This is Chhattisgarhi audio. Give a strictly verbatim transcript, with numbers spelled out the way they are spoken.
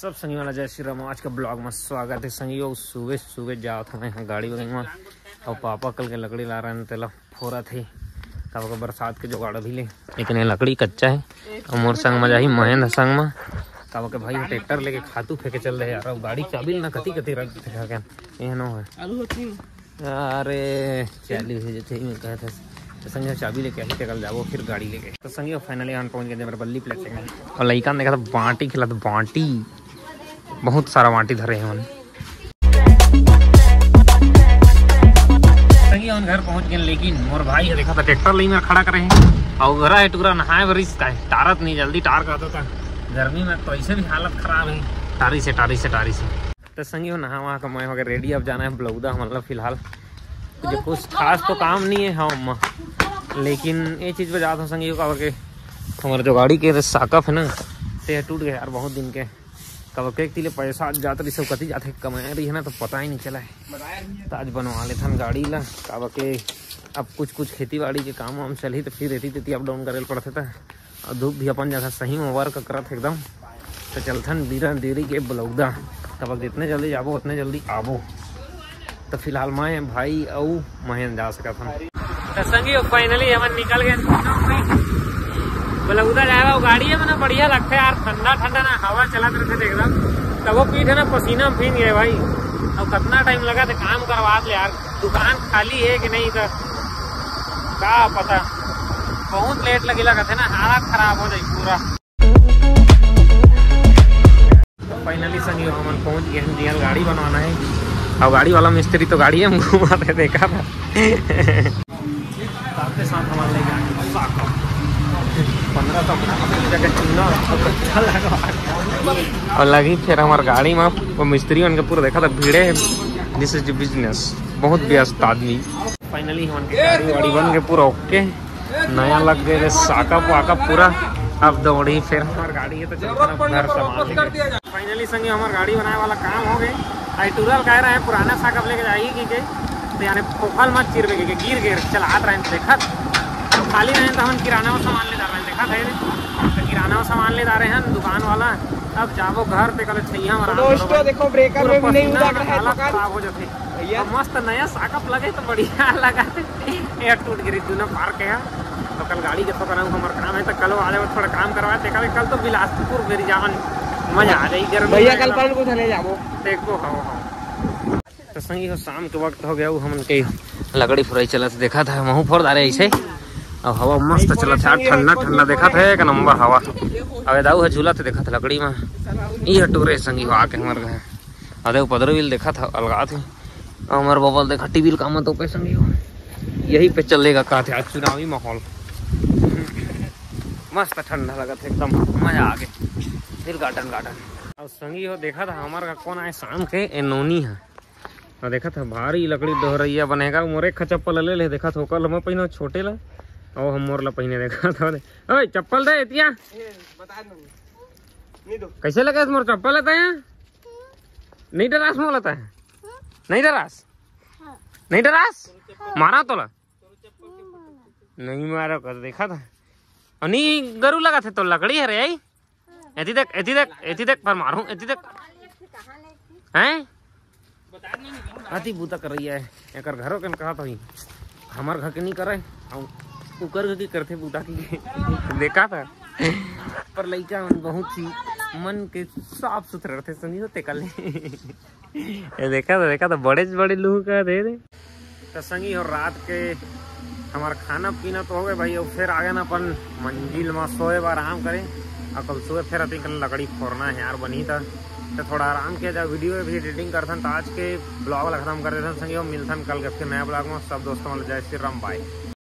सब संगी मन ला जय श्री राम। आज के ब्लॉग में स्वागत है। संगी हो, सुबह सुबह जात हमें यहाँ गाड़ी बगल में, और पापा कल के लकड़ी ला रहे हैं, तेला फोरत है। तब ओकर बरसात के जुगाड़ अभी ले, लेकिन ये लकड़ी कच्चा है। और मोर संग में जाही महेंद्र संग में, तब के भाई ट्रैक्टर लेके खातू फेंके चल रहे यार। अब गाड़ी चाबी ना कती कती रख दे क्या, ये नो है। अरे चालू हो जथे, मैं कहा था। तो संगी चाबी लेके आही, तेकर जाबो फिर गाड़ी लेके। तो संगी फाइनली हम पहुंच गए थे बल्ली प्लेसिंग में, और लइका ने देखा था बांटी खिला था, बांटी, बहुत सारा बांटी धरे हैं उन्हें। संगी हम घर पहुंच गए, लेकिन मोर भाई है देखा था ट्रैक्टर लई में खड़ा करे हैं, और घरा है टुकड़ा नहाए बर इसका है, टारत नहीं जल्दी टार कहता था। गर्मी में तो ऐसे भी हालत खराब है, टारी से टारी से टारी से। तो संगी हो नहा वहा के मैं हो गए रेडी, अब जाना है बलौदा, मतलब फिलहाल कुछ कुछ खास तो काम नहीं है हम, लेकिन ये चीज पे जात हो संगी हो, काबर के हमारे जो गाड़ी के साकअप है ना, ते टूट गए यार बहुत दिन के। काबर के एक तिले पैसा आज जात रही, सब कती जाते कमाए रही है ना, तो पता ही नहीं चला है। तो आज बनवा लेथन गाड़ी ला, काबर के अब कुछ कुछ खेती बाड़ी के काम वाम चलही, तो फिर एती तेती अप डाउन करे पड़थे। तो और धूप भी अपन जगह सही में वर्क करत हे एकदम। तो चलथन धीरे धीरे के बलौदा, तब जितने जल्दी जाबो उतने जल्दी आबो। तो फिलहाल मैं, भाई अउ महेंद्र जा सकत हन। तो संगी फाइनली हमन निकल गए बलौदा जाए ला। गाड़ी में ना बढ़िया लगथे यार, ठंडा ठंडा ना हवा चलत रहिथे एकदम। तब वो पीठ है ना पसीना में भींग गए भाई। अब कितना टाइम लगा था काम करवा ले यार, दुकान खाली है कि नहीं, तो का पता, बहुत लेट लगे लगथे ना, हालत खराब हो जाए पूरा। फाइनली संगी हो, हमन पहुंच गए हैं, दियल गाड़ी बनवाना है। अब गाड़ी वाला मिस्त्री तो गाड़ी में घुमाते देखा था। साथ के साथ हमारे लेके आए साकअप। पंद्रह सौ का जगह चूना और कच्चा लगा। और लगी फिर हमारे गाड़ी में वो मिस्त्री मन के पूरा देखा था भीड़े है। This is the business, बहुत व्यस्त आदमी। फाइनली हमन के गाड़ी वाड़ी बन के पूरा ओके, नया लग गए रे साकअप वाकअप पूरा। अब दौड़ी फिर हमार गाड़ी है तो चलते हैं घर सामान लेके। फाइनली संगी हमार गाड़ी बनाए वाला काम हो गए। आई टूरल कह रहे हैं पुराना साकअप लेके जाही की के, तो यानी फोकल मत चिरबे के, गिर गिर चलात रहे देखत, तो खाली रहे तो हम किराना में सामान ले जा रहे हैं देखत है, तो किराना में सामान ले जा रहे हैं दुकान वाला। अब जाबो घर पे कल छैया में आराम दोस्तों करो। देखो ब्रेकर पूरा में भी नहीं पसीना उतर रहा है हालत पकड़। खराब हो जाते। भैया। अब मस्त नया साकअप लगे तो बढ़िया लगा। ये टूट गिरी दोनों पार के है। तो कल गाड़ी के ठोकर हमार काम है, तो कल वाले में थोड़ा काम करवाए थे। कल, कल तो बिलासपुर मेरी जान मजा आ जाएगी गर्मी भैया। में कल एकदम। कल को धने जाबो। देखो, हाँ, हाँ। तो संगी हो, शाम के वक्त हो गया, वो हमन के लकड़ी फुराई चलत देखा था, महू फोड़ डारे ऐसे। अब हवा मस्त चलत है, ठंडा ठंडा देखा था, एक नंबर हवा। अब दाऊ है झूला तो देखा था लकड़ी में, ये टूरे संगी हो आके हमारे घर। अरे पदरो बिल देखा था अलगा थे। अमर बबल देखा टीवी काम तो पे संगी हो, यही पे चलेगा का थे आज चुनावी माहौल। मस्त ठंडा लगा था एकदम, मजा आ गए। फिर गार्डन गार्डन। अब संगी हो देखा था हमारे का कौन आए शाम के, ए नोनी है। और देखा था भारी लकड़ी डोहरैया बनेगा, मोरे खा चप्पल ले ले, देखा था ओकर लम्बा पहिना छोटे ला, और हम मोर ला पहिने देखा था। ओए चप्पल दे एतिया। बता दूंगी। नहीं दो। कैसे लगे मोर चप्पल लेता है? नहीं डरास मोर लेता है? नहीं डरास? नहीं डरास? मारा तोला? नहीं मारा कर देखा था। अनि गरु लगा थे तो लकड़ी है रे आई। एती देख, एती देख, एती देख पर मारू, एती देख। हैं? अति बूता कर रही है, एकर घरों के कहा था ही। हमार घर के नहीं करे, हम ओकर घर की करते बूता की। देखा था। पर लइका मन बहुत ही मन के साफ सुथरा रहते संगी होते कल। ये देखा था, देखा था, बड़े से बड़े लूह का दे दे। तो संगी हो रात के हमार खाना पीना तो हो गए भाई, और फिर आगे ना अपन मंजिल में सोए बर आराम करें। और कल सुबह फिर अति कल लकड़ी फोड़ना है यार, बनी था। तो थोड़ा आराम किया जाए, वीडियो भी एडिटिंग करथन, तो आज के ब्लॉग ला खत्म कर देथन संगी हो, मिलथन कल के फिर नया ब्लॉग में। सब दोस्तों मन ला जय श्री राम, बाय।